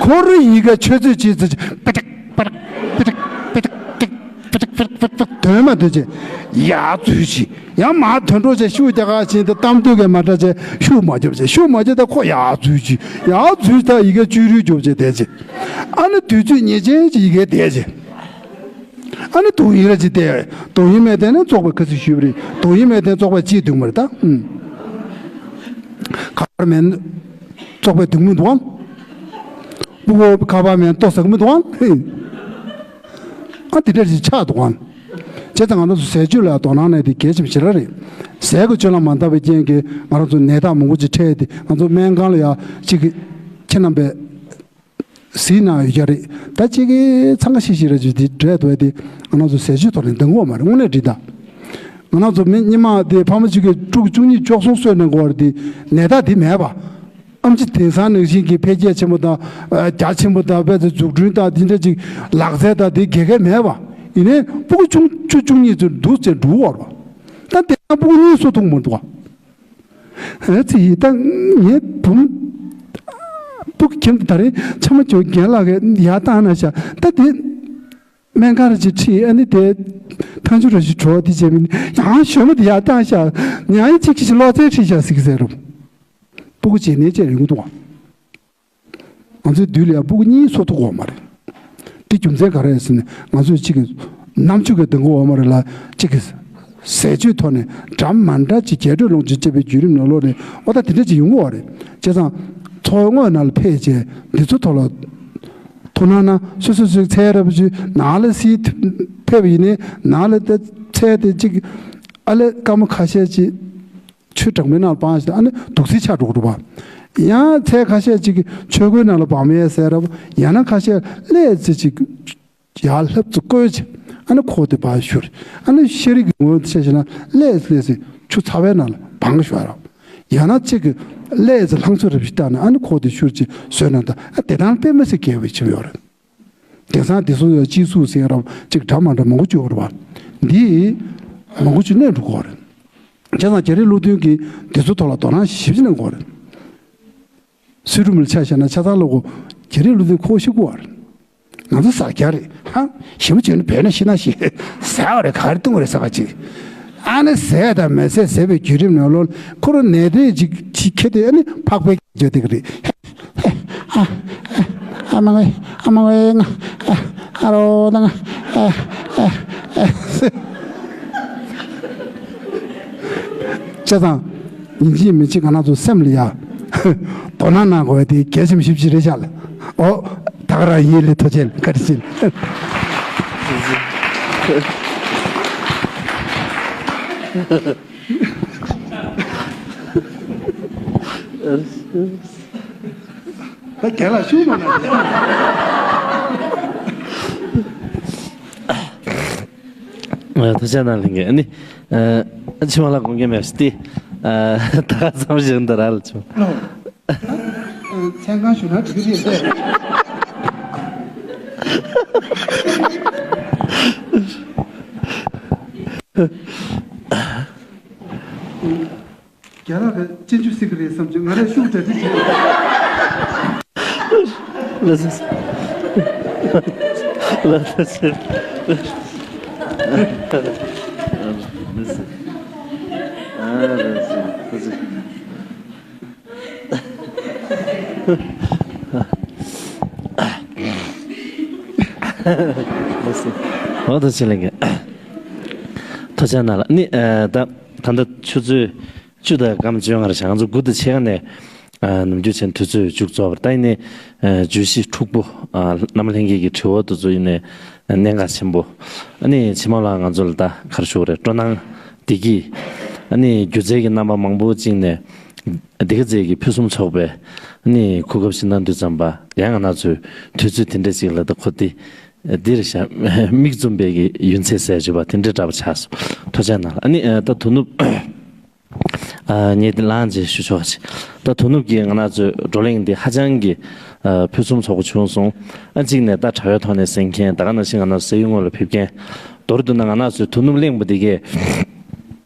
ཁོ་རེ་ཡི་ག་ཆོས་ཚོད་བྱེད་ཚེ་པེ་ཏག་པེ་ཏག་པེ་ཏག་པེ་ཏག་པེ་ཏག་པེ་ཏག་པེ་ཏག་པེ་ཏག་དོན་མ་འདོད་ཅེ། ཡ་ཚུལ་ཅི་ཡང་མ་དོན་འགྲོ་ཅེ་ཤུགས་རྒྱག་ག་ཕྱིན་ཏེ་གཏམ་འདོད་གས་མ་འདྲ་ཅེ་ཤུགས་མ་རྒྱོབ་ཅེ་ཤུགས་མ་རྒྱོབ་ད་ཁོ་ཡ་ཚུལ་ཅི་ཡ་ཚུལ་ད་ཡི་ག་བཅུ་རུལ་རྒྱོབ་ཅེ་བསྡད་ཅེ། ཨ་ནི་དུས་ཚོད་ཉེས་ཅན་ཅེ་ཡི་ག་བསྡད་ཅེ། ཨ་ནི་དུང་ཡིག་ར་ཅིག་བལྟས། དུང་ཡིག་མེད་དེ་ནི་བཙོག་པའི་ཁ་ཚིག་ཞུས་པ་རེད། དུང་ཡིག་མེད་དེ་བཙོག་པའི་ལྕེ་གདུང་བ་རེད་ད། ཨུམ། ཁ་པར་མེད་ན་བཙོག་པའི་གདུང་མི་འདུག་ཨང་། སྤུ་གུ་ཁ་པར་མེད་ན་ལྟོ་ཟ་གི་མི་འདུག་ཨང་། ཨ་དེ་འདྲ་ཅིག་ཆགས་འདུག་ཨང་། བྱས་ཙང་ང་རང་ཚོ་ཟས་སྤྱོད་ལ་དོ་སྣང་གནང་དེ་གལ་ཆེན་པོ་ཞེ་དྲག་རེད། ཟས་ཀྱི་སྤྱོད་ལམ་མ་འདང་བའི་རྐྱེན་གྱིས་ང་རང་ཚོ་ནད་རྟགས་མང་པོ་ཅིག་འཕྲད་དེ་ང་ཚོ་སྨན་ཁང་ལ་ཡ་གཅིག་གི་ཁྱེད་རྣམ་པས། གཟིགས་གནང་ཡོད་ཀྱི་རེད། ད་གཅིག་གིས་འཚང་ཁ་ཤིག་ཤིག་རེད་ཅེས་འདི་འདྲས་འདུག་དེ་ང་རང་ཚོ་ཟས་སྤྱོད་ཐོག་ནས་འདང་དགོས་མ་རེད་དངོས་གནས་འགྲིག་ད། ང་རང་ཚོ་མི་སྙེ་མ་དེ་ཕ་མ་གཅིག་གིས་ཕྲུ་གུ་བཅུ་གཉིས་བཅུ་གསུམ་གསོས་གནང་དགོས་པ་རེད་དེ་ནད་རྟགས་དེ་མེད་པ། ཨེམ་ཆི་དེང་སང་ནང་བཞིན་གྱི་འཕེལ་རྒྱས་ཆེན་པོ་དང་རྒྱ་ཆེན་པོ་དང་དཔེ་ཚོ་འཛུགས་སྐྲུན་དང་དེ་འདྲས་ཅིག་ལག་རྩལ་དང་དེ་དགེ་རྒན་མེད་པ། ཡིན་ནའི་ཕྲུ་གུ་ཆུང་ཆུང་ཆུང་གཉིས་ཚོ་འདུག་ཅེས་འགྲོ་བར་བ། ད་དེང་སང་ཕྲུ་གུ་གཉིས་གསོ་ཐུབ་མི་འདུག་བ། ཨ་ཙི་ཡིས་ད་ངའི་བུ་མོ་སྤུ་གུ་ཁྱིམ་དུ་ད་རེས་ཆ་མ་འཇོག་རྒན་ལགས་ཀྱིས་ཡར་བཏང་ན་ཤག་ད་དེ་སྨན་ཁང་རེ་ཅིག་ཁྲིད་ཨ་ནི་དེ་ཐང་ཆུ་རེ་ཞིག་བྲོ་དེ་བྱས་མིན་ཡང་ཞོལ་མོ་དེ་ཡར་བཏང་ཤག་ཡང་ཡིན་གཅིག་གིས་གློག་རྫས་ཁྲིད་ཤག་ཟིག་ཟེར་རུང་སྤུ་གུ་བྱས་ནས་བྱས་རིང་དུ་བ། ང་ཚོའི་དུས་ལ་ཡང་སྤུ་གུ་གཉིས་གསོ་ཐུབ་ཀྱི་ཡོད་མ་རེད། དེ་རྒྱུ་མཚན་ག་རེ་རེད་ཟེར་ན་ང་ཚོས་གཅིག་གི་རྣམ་དཔྱོད་ཀྱི་སྡིངས་ག་ཡོད་མ་རེད་ལ་གཅིག་གི་ཟས་སྤྱོད་ཐོག་ནས་འདྲ་མ་འདྲ་ཅིག་རྒྱས་སྤྲོས་ལོངས་སྤྱོད་སྤྱད་པའི་བརྒྱུད་རིམ་ནང་ལོགས་ནས་འོ་ད་དེ་འདྲ་ཅིག་ཡོང་གི་ཡོད་རེད། བྱས་ཙང་འཚོ་བ་དངོས་ནང་ལ་ཕེབས་བྱས་འདི་ཚོ་ཐོག་ལ་ཐུགས་སྣང་གནང་། སོ་སོ་སོའི་ཚལ་རབ་ཅིག་ནང་ལ་སིལ་ཕེབས་པ་ཡིན་ནའི་ནང་ལ་ད་ཚལ་དེ་གཅིག་ཨ་ལས་སྐར་མ་ཁ་ཤས་ཅིག་ཆུ་གྲང་མོའི་ནང་ལ་སྦངས་ཤིང་ཨ་ནི་དུག་སེལ་ཆགས་འགྲོ་གི་འདུག་བ། ཡང་ཚལ་ཁ་ཤས་ཅིག་གིས་ཆོས་གོས་ནང་ལ་སྦང་མེད་ཟེར་རབ་ཡང་ན་ཁ་ཤས་ཀླད་ཙེ་ཅིག་ཡར་ལྷབ་ཙེ་བཀོལ་བྱས་ཨ་ནི་ཁོག་དེ་ཕར་བཞུར། ཨ་ནི་ཤེས་རིག་གི་ངོས་ནས་བཤད་བྱས་ན་ཀླད་ཀླད་ཟེར་ཆུ་ཚ་བའི་ནང་ལ་སྦང་ཞོག་རབ། ཡང་ན་གཅིག་གིས་ཀླད་ཙེ་ལྷང་ཚོད་རབ་ཞིག་བཏགས་ནས་ཨ་ནི་ཁོག་དེ་བཞུར་བྱས་ཟོས་ན་ད་ཨ་དེ་དང་དཔེ་མི་སྲིད་དགེ་བའི་ཆེ་བ་ཡོད་རེད། དེང་སང་དེ་ཚོ་ཡང་སྤྱི་གཙུག་ཟེར་རབ་ཅིག་འདྲ་མ་འདྲ་མང་པོ་བྱུང་བ་རེད་བ། འདི་མང་པོ་ཅིག་གནས་འགྲོ་གི་ཡོད་རེད། བྱས་ཙང་རྒྱ་རིགས་ཀླུ་མཐུན་གྱིས་དེ་ཚོ་ཐོག་ལ་དོ་སྣང་ཞིབ་ཅིག་གནང་གི་ཡོད་རེད། སུས་ཀྲུང་མིར་ཆ་བཞག་ན་ཆ་ཚང་ལོ་གོ་རྒྱ་རིགས་ཀླུ་མཐུན་ཁོ་ཤི་གི་ཡོད་རེད། ང་ཚོ་ཟ་རྒྱ་རེད་ཧ། ཞིམ་པོ་བྱས་ན་བོད་ན་ཤི་ན་ཤི། ཟ་བ་རེད་ག་རེ་བཏུང་བ་རེད་ཟ་བ་ཅིག་ཨ་ནི་ཟས་དང་མི་ཟས་ཟས་པའི་བརྒྱུད་རིམ་ནང་ལོགས་ཁོ་རང་ནད་དེ་ཅིག་ཅིག་ཁྱེར་ཏེ་ཨ་ནི་ཕག་པའི་བརྗོད་དེ་གི་རེད། ཨ་ཨ་ཨ་མ་ཝེ་ཨ་མ་ཝེ་ང་ཨ་ཨ་རོ་ད་ང་ཨ་ཨ་ཨ་ཟེར། བྱས་ཙང་ཡིན་གཅིག་མིན་གཅིག་ང་རང་ཚོ་སེམས་ལ་ཡ་དོ་སྣང་གནང་དགོས་དེ་གལ་ཆེན་པོ་ཞེ་པོ་ཅིག་རེད་ཤག་ལ། ཨོ་ད་ག་རང་ཡིན་ལེ་ཐུགས་རྗེ་ཆེ་བཀའ་དྲིན་ཆེ། ད་རྒན་ལགས་ཤུགས་མ་གནང་། ཐུགས་རྗེ་གནང་ལྷན་རྒྱས། ཨ་ནི། ཨ། ཕྱི་མ་ལ་དགོངས་འགལ་མེད་ཟེར་ཏེ། ཨ། ད་ག་ཙམ་ཞིག་འདི་ར་ལ་བྱུང་། ཨ། མཚན་གང་ཞུ་ན་འགྲིག་གི་རེད། རྒན་ལགས་ཀྱིས་སྤྱན་ཆུ་གཟིགས་ཀྱི་རེད་བསམ་བྱུང་། ང་རས་ཤུགས་གྲ་སྒྲིག་བྱས། ལགས་སོ། ལགས་སོ། ལགས་སོ། ཨ། ལགས་སོ། ལགས་སོ། ལགས་སོ། འོ། ཐུགས་རྗེ་ཆེ་ལྷན་རྒྱས། ཐུགས་རྗེ་གནང་ལགས། ནི། ཨ། ད་ད་ལྟ་ཆུ་ཚོད་བཅུ་དང་སྐར་མ་བཅོ་ལྔ་རེད་ཤག་ང་ཚོ་དགུ་དང་ཕྱེད་ཀ་ནས། ཨ། ནམ་རྒྱུན་བྱས་ན་དུས་ཚོད་མཇུག་རྫོགས་པ་རེད། ད་ཡིན་ནའི། ཨ། བརྗོད་གཞི་འཁྲུག་པོ། ཨ། རྣམ་པ་ལྷན་རྒྱས་ཀྱི་དྲི་བ་དེ་ཚོ་ཡིན་ནའི་གནད་འགག་ཆེན་པོ། ཨ་ནི་ཕྱི་མ་ལ་ང་ཚོ་ལ་ད་ག་རེ་ཞུ་དགོས་རེད། སྤྲོ་སྣང་། བདེ་སྐྱིད། ཨ་ནི་སྒྱུ་རྩལ་གྱི་རྣམ་པ་མང་པོ་བཅིངས་ནས། འདི་ག་རྩེ་གི་ཕུན་སུམ་ཚོགས་པའི། ཨ་ནི་གོ་སྐབས་ཤིག་གནང་དུས་ཙམ་པ། ཡང་ང་རང་ཚོའི་དུས་ཚོད་དེ་འདྲ་ཞིག་ལ་ད་གོ་སྟེ། འདིར་བཞག་མིག་བཙུམ་པའི་གི་ཡུན་ཚད་ཟེར་བརྗོད་པ་དེ་འདྲ་འདྲ་པོ་ཆགས་སོང་། ཐུགས་རྗེ་གནང་ལགས། ཨ་ནི། ཨ། ད་དོ་ནུབ། ཨ། ངས་འདི་ལངས་རྗེས་ཞུ་ཆོག་གི། ད་དོ་ནུབ་ཀྱི་ང་རང་ཚོའི་བགྲོ་གླེང་འདི་ཧ་ཅང་གི། ཨ། ཕུན་སུམ་ཚོགས་པོ་བྱུང་སོང་། ཨ། གཅིག་ནས་ད་དྲ་བའི་ཐོག་ནས་གསན་མཁན། ད་ག་ནང་བཞིན་ང་རང་ཚོ་ས་ཡུལ་དངོས་ལ་ཕེབས་མཁན། མདོར་བསྡུ་ན་ང་རང་ཚོའི་དོ་ནུབ་གླེང་པ་འདི་གས།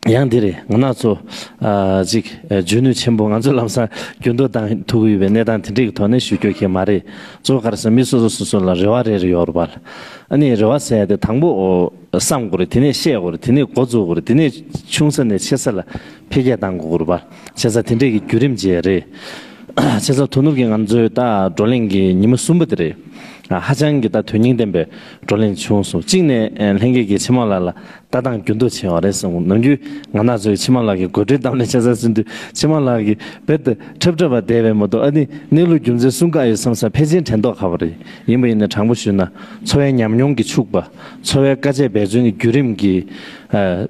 ཡང་འདི་རེད། ང་རང་ཚོ། ཨ། ཅིག་ཨ། འཇོན་ནུས་ཆེན་པོ། ང་ཚོ་ལམ་སང་འགྱུར་ལྡོག་བཏང་ཐུབ་ཀྱི་ཡོད་པའི་གནས་སྟངས་དེ་འདྲའི་གི་ཐོག་ནས་ཞུ་རྒྱུ་གས་མ་རེད། གཙོ་བོ་ག་རེ་ཟེར་ན། མི་སོ་སོ་སོ་སོ་ལ་རེ་བ་རེ་རེ་ཡོད་རེད་པ། ཨ་ནི་རེ་བ་ཟེར་ཡ་དེ་དང་པོ། ཨོ། བསམ་དགོས་རེད། དེ་ནས་བཤད་དགོས་རེད། དེ་ནས་འགོ་བཙུགས་དགོས་རེད། དེ་ནས་ཆུང་ས་ནས་ཆེ་ས་ལ་འཕེལ་རྒྱས་གཏང་དགོས་རེད་པ། བྱས་ཙང་དེ་འདྲས་ཀྱི་བརྒྱུད་རིམ་ཅིག་རེད། བྱས་ཙང་དོ་ནུབ་ཀྱི་ང་ཚོའི་ད་བགྲོ་གླེང་གི་ཉི་མ་གསུམ་པ་དེ་རེད། ཨ། ཧ་ཅང་གི་ད་དོན་སྙིང་ལྡན་པའི་བགྲོ་གླེང་བྱུང་སོང་། གཅིག་ནས། ཨ། ལྷན་རྒྱས་ཀྱིས་ཕྱི་མ་ལགས་ལ་ལྟ་སྟངས་འགྱུར་ལྡོག་བྱས་པ་རེད་བསམ། ནམ་རྒྱུན་ང་རང་ཚོའི་ཕྱི་མ་ལགས་ཀྱི་དགོད་བྲོའི་གཏམ་ལ་ཆ་ཚང་ཟིན་དུས། ཕྱི་མ་ལགས་ཀྱིས་རྦད་དེ་འཁྲབ་འཁྲབ་པ་བསྡད་པས་མ་གཏོགས། ཨ་ནི་གནས་ལུགས་རྒྱུ་མཚན་གསུང་ག་ཡོད་བསམ་ས་ཕལ་ཆེར་དྲན་རྟོགས་ཁ་པོ་རེད། ཡིན་པ་ཡིན་ན་དྲང་པོ་ཞུས་ན། འཚོ་བའི་ཉམས་མྱོང་གིས་ཕྱུག་པ། འཚོ་བའི་དཀའ་སྤྱད་འབད་བརྩོན་གྱི་བརྒྱུད་རིམ་གྱིས། ཨ།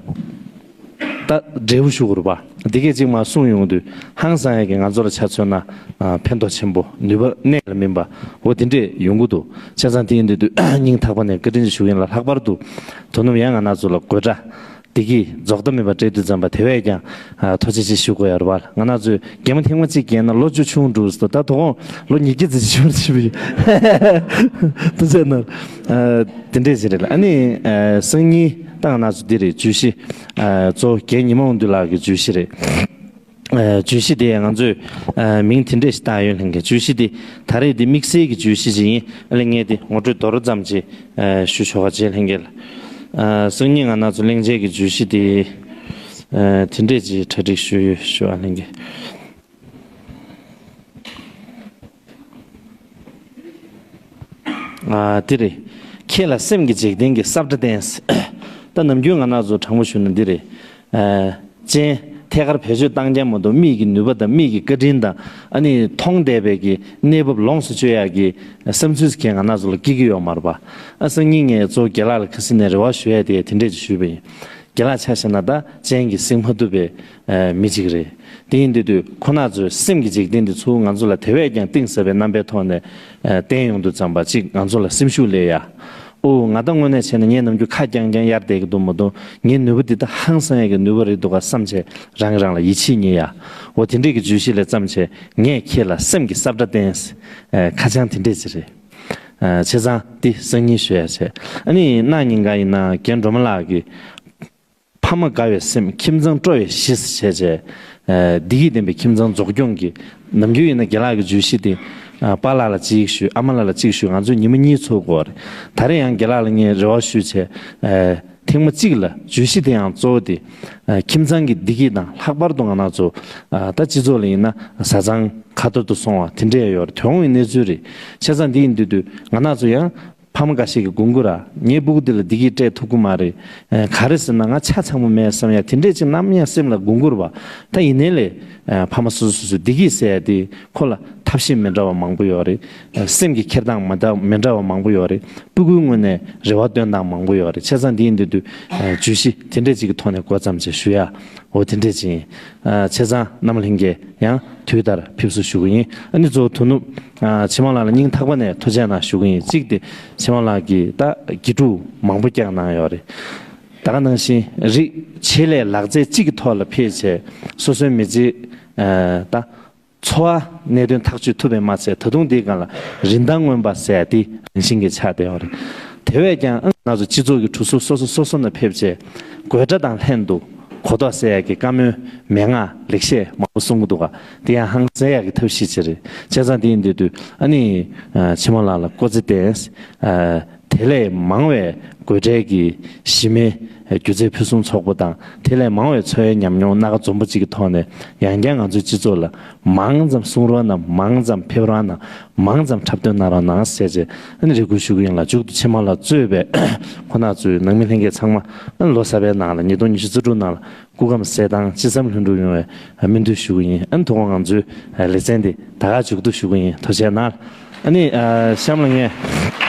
ད་འབྲས་བུ་ཞུ་དགོས་རེད་པ། འདི་གས་གཅིག་མར་གསུངས་ཡོང་དུས། ཧང་སང་ཡ་གི་ང་ཚོ་ལ་ཆ་མཚོན་ན། ཨ། ཕན་ཐོགས་ཆེན་པོ། ནུས་པ་གནད་ལ་སྨིན་པ། འོ། དེ་འདྲས་ཡོང་གི་འདུག། བྱས་ཙང་དེ་ཡིན་དུས་དུས་སྙིང་ཐག་པ་ནས་བཀའ་དྲིན་ཞུ་གི་ཡིན་ལ། ལྷག་པར་དུ་དོ་ནུབ་ཡང་ང་རང་ཚོ་ལ་དགོད་སྒྲ། བདེ་སྐྱིད་རྫོགས་མཐའ་མེད་པ་སྤྲད་དུས་ཙམ་པ། དེ་བས་ཀྱང་། ཨ། ཐུགས་རྗེ་ཆེ་ཞུ་དགོས་ཡ་རེད་པ། ང་རང་ཚོས་རྒན་མོ་ཐེངས་མ་གཅིག་བརྒྱབ་ན་ལོ་བཅུ་ཆུང་འགྲོ་ཟེར། ད་དོ་དགོང་ལོ་ཉིས་བརྒྱ་ཙམ་ཞིག་ཆུང་ཆུང་ཡོད། ཐུགས་རྗེ་གནང་། ཨ། དེ་འདྲས་ཞིག་རེད་ལ། ཨ་ནི། ཨ། སང་ཉིན་ད་ང་རང་ཚོ་འདི་རེད། བརྗོད་གཞི། ཨ། གཙོ་བོ་རྒན་ཉི་མ་དབང་འདུས་ལགས་ཀྱི་བརྗོད་གཞི་རེད། ཨ། བརྗོད་གཞི་དེ་ང་ཚོས། ཨ། མིང་དེ་འདྲས་ཤིག་བཏགས་ཡོད། ལྷན་རྒྱས། བརྗོད་གཞི་དེ་ད་རེས་དེ་དམིགས་བསལ་གྱི་བརྗོད་གཞི་ཅིག་ཡིན། ཨ་ལས་ངས་དེ་ངོ་སྤྲོད་མདོར་ཙམ་ཅིག། ཨ། ཞུ་ཆོག་ག་བྱས། ལྷན་རྒྱས་ལ། ཨ། སང་ཉིན་ང་རང་ཚོ་གླེང་བྱས་ཀྱི་བརྗོད་གཞི་དེ། ཨ། དེ་འདྲས་ཅིག་གྲ་སྒྲིག་ཞུས་ཡོད་ཞུ་བ། ལྷན་རྒྱས། ཨ། འདི་རེད། ཁྱེད་ལ་སེམས་ཀྱི་འཇིག་རྟེན་གྱི་ས་བཀྲ་བསྟན། ད་ནམ་རྒྱུན་ང་རང་ཚོ་དྲང་པོ་ཞུས་ན་འདི་རེད། ཨ། སྤྱན་ཐད་ཀར་བེད་སྤྱོད་བཏང་རྐྱང་མ་གཏོགས། མིག་གི་ནུས་པ་དང་མིག་གི་བཀའ་དྲིན་དང་། ཨ་ནི་མཐོང་བསྡད་པའི་གི་གནས་བབ་ལོངས་སུ་སྤྱོད་ཡག་གི་བསམ་ཚུལ་གང་ང་རང་ཚོ་ལ་སྐྱེ་གི་ཡོད་མ་རེད་པ། ཨ། སང་ཉིན་ངས་གཙོ་བོ་རྒན་ལགས་ལ་ཁ་སང་ནས་རེ་བ་ཞུ་ཡ་དེ་དེ་འདྲས་ཅིག་ཞུས་པ་ཡིན། རྒན་ལགས་ཆ་བཞག་ན་ད་སྤྱན་གྱིས་གཟིགས་མ་ཐུབ་པའི། ཨ། མི་གཅིག་རེད། དེ་ཡིན་དུས་དུས་ཁོ་རང་ཚོའི་སེམས་ཀྱི་འཇིག་རྟེན་འདི་ཚུར་ང་ཚོ་ལ་དེ་བས་ཀྱང་གཏིང་ཟབ་པའི་རྣམ་པའི་ཐོག་ནས། ཨ། བསྟན་ཡོང་དུས་ཙམ་པ། གཅིག་ང་ཚོ་ལ་སེམས་ཤུགས་སླེབས་ཡ། ཨོ། ང་ད་དངོས་གནས་བྱས་ན་ངས་ནམ་རྒྱུན་ཁ་རྐྱང་རྐྱང་གཡར་བསྡད་ཀྱི་འདུག་མ་གཏོགས། ངའི་ནུས་པ་འདི་ད་ཧང་སང་ཡ་གི་ནུས་པ་རེད་འདུག་ག་བསམ་བྱས་རང་གིས་རང་ལ་ཡིད་ཆེས་རྙེད་ཡ། འོ། དེ་འདྲས་ཀྱི་བརྗོད་གཞི་ལས་བརྩམས་བྱས། ངས་ཁྱེད་ལ་སེམས་ཀྱི་ས་བཀྲ་བསྟན། ཨ། ཁ་བྱང་དེ་འདྲས་ཅིག་རེད། ཨ། བྱས་ཙང་འདི་སང་ཉིན་ཞུ་ཡ་བྱས། ཨ་ནི་གནངས་ཉིན་ག་ཡིན་ན་རྒན་སྒྲོལ་མ་ལགས་ཀྱིས། ཕ་མ་དགའ་བའི་སེམས། ཁྱིམ་ཚང་སྤྲོ་བའི་གཞི་ཟེར་བྱས་བྱས། ཨ། བདེ་སྐྱིད་ལྡན་པའི་ཁྱིམ་ཚང་འཛུགས་སྐྱོང་གི། ནམ་རྒྱུན་ཡིན་ན་རྒན་ལགས་ཀྱི་བརྗོད་གཞི་དེ། ཨ། པཱ་ལགས་ལ་གཅིག་ཞུས། ཨ་མ་ལགས་ལ་གཅིག་ཞུས། ང་ཚོས་ཉི་མ་གཉིས་ཚོགས་དགོས་རེད། ད་རེས་ཡང་རྒན་ལགས་ལ་ངས་རེ་བ་ཞུས་བྱས། ཨ། ཐེངས་མ་གཅིག་ལ་བརྗོད་གཞི་དེ་ཡང་གཙོ་བོ་དེ། ཨ། ཁྱིམ་ཚང་གི་བདེ་སྐྱིད་དང་། ལྷག་པར་དུ་ང་རང་ཚོ། ཨ། ད་སྤྱི་ཚོགས་ལ་ཡིན་ན་བཟའ་ཚང་ཁ་ཐོར་དུ་སོང་བ་དེ་འདྲས་ཡོད་རེད། དོན་དངོས་གནས་ཚུལ་རེད། བྱས་ཙང་འདི་ཡིན་དུས་དུས་ང་རང་ཚོ་ཡང་། ཕ་མ་འགའ་ཞིག་གིས་དགོངས་ཀྱི་རེད། ངའི་སྤུ་གུ་འདི་ལ་བདེ་སྐྱིད་སྤྲད་ཐུབ་ཀྱི་མ་རེད། ཨ། ག་རེ་ཟེར་ན་ང་ཆ་ཚང་པོ་མེད་བསམ་ཡ་དེ་འདྲས་ཅིག་ནམ་ཡང་སེམས་ལ་དགོངས་ཀྱི་རེད་པ། ད་ཡིན་ནའི་ལས། ཨ། ཕ་མ་སོ་སོ་སོ་སོའི་བདེ་སྐྱིད་ཟེར་ཡ་དེ་ཁོ་ལ་ ཐབས་ཤེས་མི་འདྲ་བ་མང་པོ་ཡོད་རེད། སེམས་ཀྱི་འཁྱེར་སྟངས་མི་འདྲ་མི་འདྲ་བ་མང་པོ་ཡོད་རེད། སྤུ་གུའི་ངོས་ནས་རེ་བ་བཏོན་སྟངས་མང་པོ་ཡོད་རེད། བྱས་ཙང་འདི་ཡིན་དུས་དུས་བརྗོད་གཞི་དེ་འདྲས་ཅིག་གི་ཐོག་ནས་འགོ་བརྩམས་བྱས་ཞུ་ཡ། འོ་དེ་འདྲས་ཅིག་ཡིན། བྱས་ཙང་རྣམ་པ་ལྷན་རྒྱས་ཡང་དུས་ལྟར་ཕེབས་བསུ་ཞུ་གི་ཡིན། ཨ་ནི་གཙོ་བོ་དོ་ནུབ་ཆེ་མ་ལགས་ལ་སྙིང་ཐག་པ་ནས་ཐུགས་རྗེ་གནང་ཞུ་གི་ཡིན། གཅིག་དེ་ཆེ་མ་ལགས་ཀྱིས་ད་དགེ་ཕྲུག་མང་པོ་བསྐྱངས་གནང་ཡོད་རེད། ད་ག་ནང་བཞིན་རིགས་ཆེད་ལས་ལག་རྩལ་གཅིག་གི་ཐོག་ལ་ཕེབས་བྱས་སོ་སོའི་མི་ཚེ་ད་འཚོ་བ་གནད་དོན་ཐག་གཅོད་ཐུབ་པས་མ་ཚད། ད་དུང་འདིའི་སྒང་ལ་རིན་ཐང་མངོན་པ་ཟེར་ཡ་དེ་རང་བཞིན་གྱིས་ཆགས་བསྡད་ཡོད་རེད། དེ་བས་ཀྱང་ང་ཚོ་སྤྱི་ཚོགས་ཀྱི་གྲུ་ཟུར་སོ་སོ་སོ་སོ་ནས་ཕེབས་བྱས་དགོད་སྒྲ་དང་ལྷན་དུ་གོ་རྟོགས་སད་ཡ་གི་བཀའ་མོལ་མན་ངག་ལེགས་བཤད་མང་པོ་གསུང་གི་འདུག་ག་དེ་ཡང་ཧང་སང་ཡ་གི་ཐབས་ཤེས་ཅིག་རེད། བྱས་ཙང་དེ་ཡིན་དུས་དུས་ཨ་ནི་ཆེ་མ་ལགས་ལ་བཀའ་དྲིན་དྲན། དེ་ལས་མང་བའི་དགོད་བྲལ་གྱི་གཞི་མེད་སྒྱུ་རྩལ་ཕུན་སུམ་ཚོགས་པོ་དང་། དེ་ལས་མང་བའི་འཚོ་བའི་ཉམས་མྱོང་སྣ་ཁ་འཛོམས་པོ་གཅིག་གི་ཐོག་ནས་ཡང་བསྐྱར་ང་ཚོའི་སྤྱི་ཚོགས་ལ་མང་ཙམ་གསུང་རོགས་གནང་། མང་ཙམ་ཕེབས་རོགས་གནང་། མང་ཙམ་འཁྲབ་སྟོན་གནང་རོགས་གནང་ཟེར་བྱས་ཨ་ནི་རེ་སྐུལ་ཞུ་གི་ཡིན་ལ། མཇུག་ཏུ་ཆེ་མ་ལགས་གཙོས་པའི་ཁོང་རྣམ་ཚོའི་ནང་མི་ལྷན་རྒྱས་ཚང་མ་ཨ་ནི་ལོ་གསར་པའི་ནང་ལ་ཉིས་སྟོང་ཉི་ཤུ་རྩ་དྲུག་ནང་ལ་སྐུ་ཁམས་གསལ་ཐང་ཅི་བསམ་ལྷུན་གྲུབ་ཡོང་བའི་སྨོན་འདུན་ཞུ་གི་ཡིན། ཨ་ནི་དོ་དགོང་ང་ཚོའི་ལེ་ཚན་འདི་ད་ག་མཇུག་བསྡུ་ཞུ་གི་ཡིན། ཐུགས་རྗེ་གནང་། ཨ་ནི་གཤམ་ལ་ངས་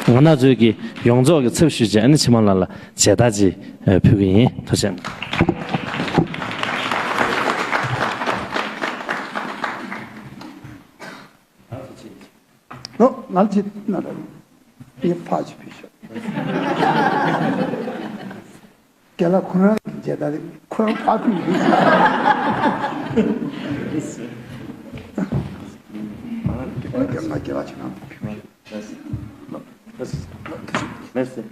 ང་རང་ཚོའི་གི་ཡོངས་རྫོགས་ཀྱི་ཚབ་ཞུས་བྱས་ཨ་ནི་ཆེ་མ་ལགས་ལ་མཇལ་དར་ཅིག་ཕུལ་གི་ཡིན། ཐུགས་རྗེ་གནང་། ལོ་ང་ཅི་ན་ར་ངས་ཕ་ཅི་ཕི་ཤོག་རྒན་ལགས་ཁོ་རང་གི་མཇལ་དར་ཁོ་རང་ཕ་ཕུལ་ཡིན། རྒན་ལགས་རྒན་ལགས་ཁྱེད་རང་ཕ་ཕུལ་ཡིན། Merci. Merci.